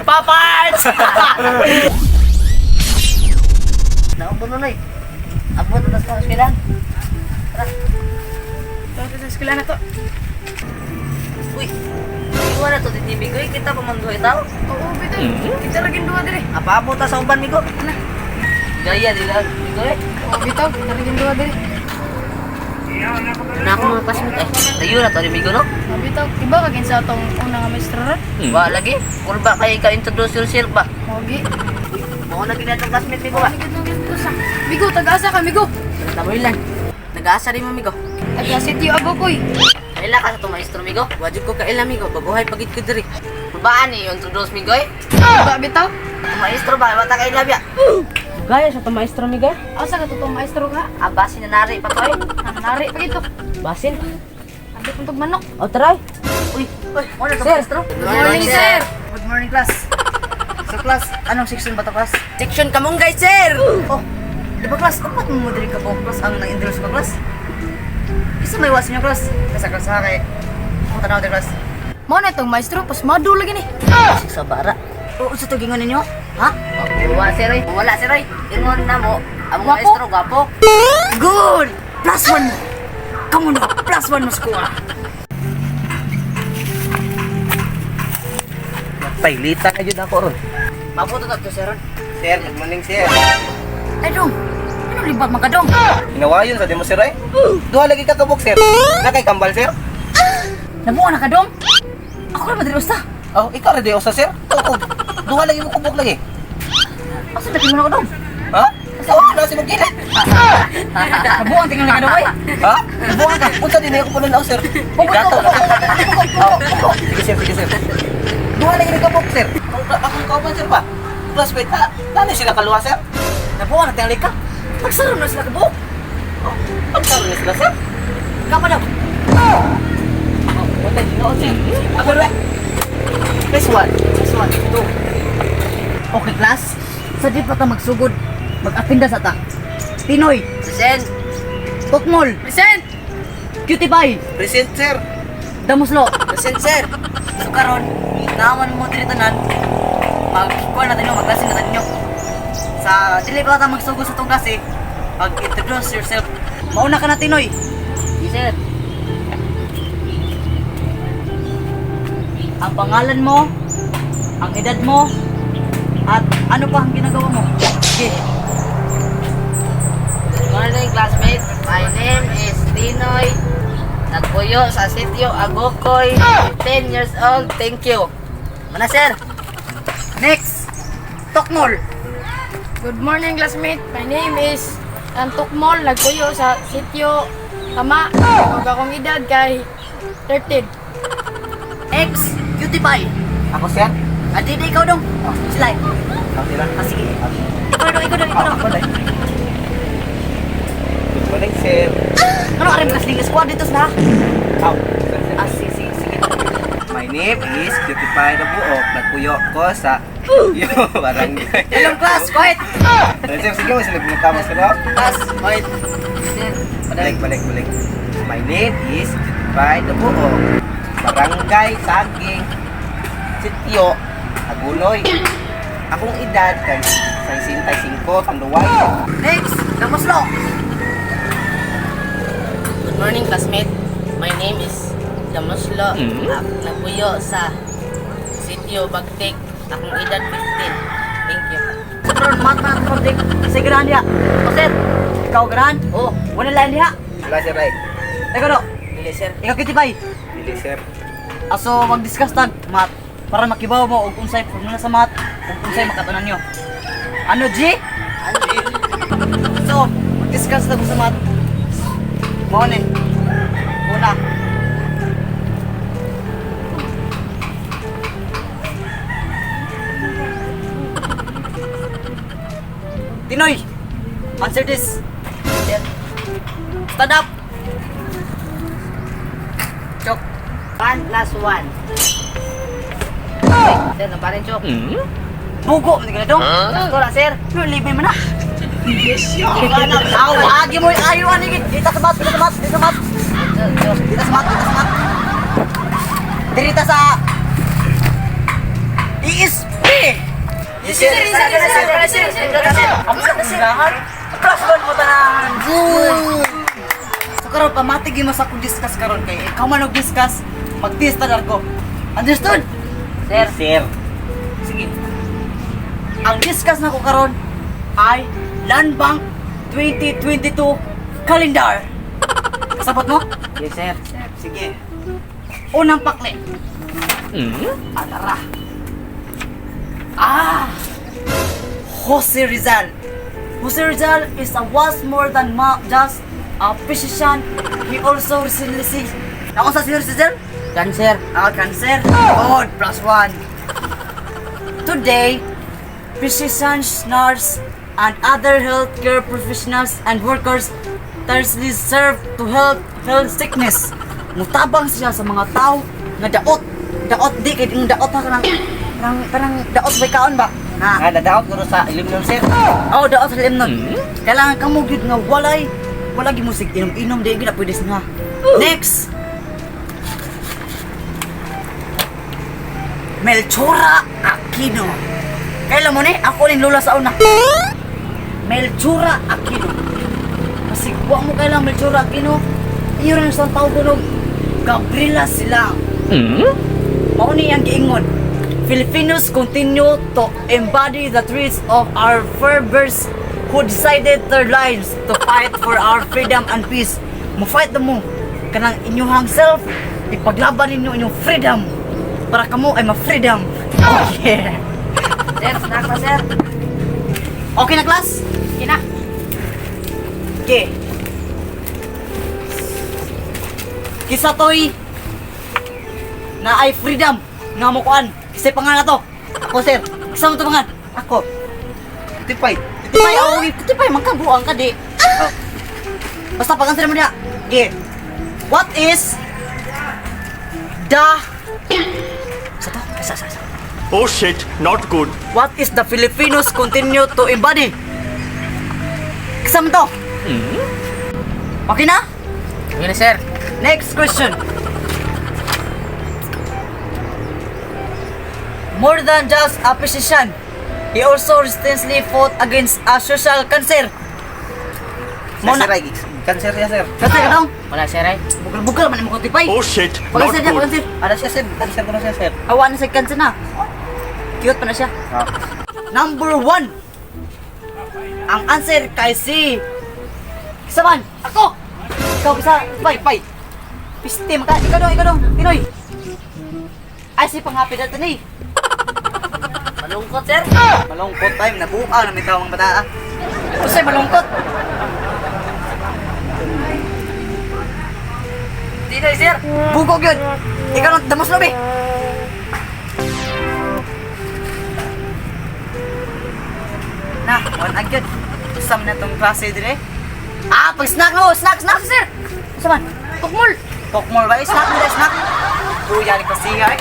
Paparts! Naubon nunoy. Abot na sa eskwelahan. Tara. Tara sa eskwela na to. Uy. Iwan na to titibi ko. Kita pa man duha tao. Oo, bitaw. Kita lagi duha dire. Apa abot ta sa uban migo. Ana. Gaya nila migo eh. Oo, bitaw. Kita lagi duha dire. Na ako mga classmate eh. Tayo na to ni migo no. Oo, bitaw. Iba ka kinsa atong una nga maestro ron. Wa lagi. Kulba kay ka introduce yourself ba. Mogi. Mao na gid atong classmate migo ba. Migo, taga-asa ka, Migo. Tamoy lang. Nag-asa rin mo migo. Taga sitio Agokoy. Kaila ka sa itong maestro migo. Wajib ko kaila migo. Baguhay pagid ko diri. Kulbaan ni introduce migo eh. Ba bitaw? Itong maestro ba? Wata kay labya. Gaya sa to maestro mi gaya. Asa ka totoong maestro ka? Abasin na nari pa to eh. Nari pa ito. Basin. Abi kong manok. O try. Uy, uy, wala to Sir. maestro. Good morning, sir. Good morning, class. So, class, anong section ba to, class? Section kamunggay, sir. Oh, di ba, class? Upat mo mo diri ka po, class, ang nang-introduce ko, class? Isa may iwasan niyo, class. Kasi, class, ha, kay... Ako tanaw diri, class. Mao na itong maestro, pasmado lagi ni. Sa bara. O, unsa to gingon ninyo? Ha? Wala sir, oy. Wala sir, oy. Ingon na mo. Ang Gwapo. maestro gwapo. Good! Plus one mo! Kamu na, plus one mo sa kuha. Pailita ka dyan ako ron. Mabuto na to sir. ron. Sir, good morning sir. Ay, dong! Anong libat man ka, dong? Hinawayon sa demo sir ay. Duha lagi ka kabuk sir. Na kay kambal sir. Nabuha na ka, dong? Ako na madiri usta. Oh, ikaw ra di usa sir. Tukog. Duha lagi mo kubok lagi. Asa na mo na ko, dong? Ha? Oh, nasa mong kilid. Nabuha ang tingnan ka, dong, oy. Ha? Buha ka. Unsa din ako punon sir. Gato. Oh, sige sir, sige sir. Duha lagi ni kabuk sir. Akong kauban sir ba? Classmate ha? Nani sila kaluha sir? Nabuha na tingnan ka. Pagsaron na sila ka, buok. Oh, pagkaroon na sila sir. Kapa daw. Oh, patay Ginoo sir. Ako ra. Press 1. Plus one, two. Okay, class. Sa di pa ta magsugod, mag-atinda sa ta. Pinoy, Present. Tukmol, Present! Cutie Pie, Present sir. Damuslo. Present, sir. So karon, naaman mo diri tanan. Magkuha na tayo, magklase na tayo. Sa dili pa ta magsugod sa tong klase, mag-introduce yourself. Mauna ka na Tinoy. Yes, sir. Ang pangalan mo, ang edad mo, at ano pa ang ginagawa mo. Sige. Good morning, classmate. My name is Tinoy. Nagpuyo sa sitio Agokoy. 10 years old. Thank you. Mana, sir? Next, Tokmol. Good morning, classmate. My name is Antok Mall, nagpuyo sa sitio Tama. Ug akong edad kay 13. Ex, Cutie Pie. Ako sir. At di ikaw dong. Oh, sila. Ako sila. Ah, sige. Ikaw dong, ikaw dong, ikaw dong. Ako dai. Good morning sir. Ano arim kasi squad dito sa? Aw, sir, sir. Ah, sige, sige, sige. My name is Cutie Pie na Buok. Nagpuyo ko sa Yo, barangay. Hello class, quiet. Sir, sige mo sila tama sir. oh. Class, quiet. Sir. Balik, balik, balik. My name is Cutie Pie na Buok. Barangay Saging, Sitio, Aguloy. Akong edad kay 65, Tanduay. Next, Damuslo. Good morning, classmate. My name is Damuslo. Nagpuyo sa sitio Bagtik. Akong edad 15. Thank you. So karon mat na ako dik. Sa ganahan diha. Oh, sir. Ikaw ganahan? Oh, Wala lain diha. Wala sir ay. Ikaw do. dili, sir. Ikaw Cutie Pie. Dili sir. Aso mag-discuss tag mat para makibaw mo og unsay formula sa mat ug unsay makatunan nyo. Ano G? Ano, G? So, mag-discuss tag sa mat. Mao ni. Una. Tinoy, answer this. Sir. Stand up. Chok. 1 plus 1. Sir, nabarin chok. Bugo man ka na dong. Sakto ra, sir. Pero libay man na. Aw, agi mo ayo ani gid. Dita sa mat, dita sa mat, dita sa mat. Sir, chok. Dita sa mat, dita sa mat. Dirita sa. ESP! Yes, sir. Yes, sir. Yes, sir. Yes, sir. Yes, sir. Ang sa +1 mo tanan. Good. So karon pamati gyud mo sa akong discuss karon kay ikaw man og discuss, mag-test ta ko. Understood? Sir. Sir. Sige. Ang discuss nako karon ay Land Bank 2022 calendar. Kasabot mo? Yes, sir. Sige. Unang pakli. Atara. Ah! Jose Rizal. Jose Rizal is a was more than just a physician. He also recently sick. Ako sa si Jose Rizal? Cancer. Ah, cancer. Good, +1. Today, physicians, nurses, and other healthcare professionals and workers tirelessly serve to help health sickness. Mutabang siya sa mga tao nga daot. Daot di kay ang daot na kanang kanang kanang daot bay kaon ba? Ha. Ah, nadaot ko sa ilim nun, sir. Oh, daot sa ilim nun. Kailangan kamo gyud nga walay wala gyud musig inom-inom di gyud na pwede nga. Next. Melchora Aquino. Kailan mo ni? Ako ni Lola sa una. Melchora Aquino. Kasi wa mo kailang Melchora Aquino. Iyo rin sa tawag og Gabriela Silang. Mao ni ang giingon. Filipinos continue to embody the traits of our forebears who decided their lives to fight for our freedom and peace. Mo-fight na mo kanang inyuhang self, ipaglaban ninyo inyong freedom para kamo ay ma-freedom. Oh, yeah. Sir, snack pa, sir. Okay na, class? Okay na. Okay. Kisa toy na ay freedom nga mo kuan. Kisay pangalan na to. Ako, sir. Kisa mo to pangalan. Ako. Tipay. Tipay, oh, tipay, magkabuang ka di. Oh. Basta pag-answer mo niya. Okay. What is the Sa to? Sa, sa, sa. Oh shit, not good. What is the Filipinos continue to embody? Kasama to. Okay na? Okay na, sir. Next question. More than just a physician, he also resistantly fought against a social cancer. Sir, Muna. sir, ay, cancer siya, sir. Cancer ka daw? Wala, sir, ay. Bugal-bugal man mo kutipay. Oh shit, not Pag-answer niya, good. pag-answer. Ano siya, sir? Cancer ko na siya, sir. Awa na sa cancer na. Cute pa na siya. Ah. Number 1. Ang answer kay si Kisa man? Ako! Ikaw kisa, pay, pay. Piste, maka, ikaw dong, ikaw dong, Tinoy. Ay, si panghappy na ni. Malungkot, sir. Malungkot time, nabukaw na may tawang bata. Ah. Usay, malungkot. Tinoy, sir. Bugog yun. Ikaw lang, damos lobe. Na, one agad. Usam na tong klase dire. Ah, pag snack mo, snack, snack, sir. Usa man? Tukmol! Tokmol ba? Eh, snack mo, snack. Duya ni kasi ay.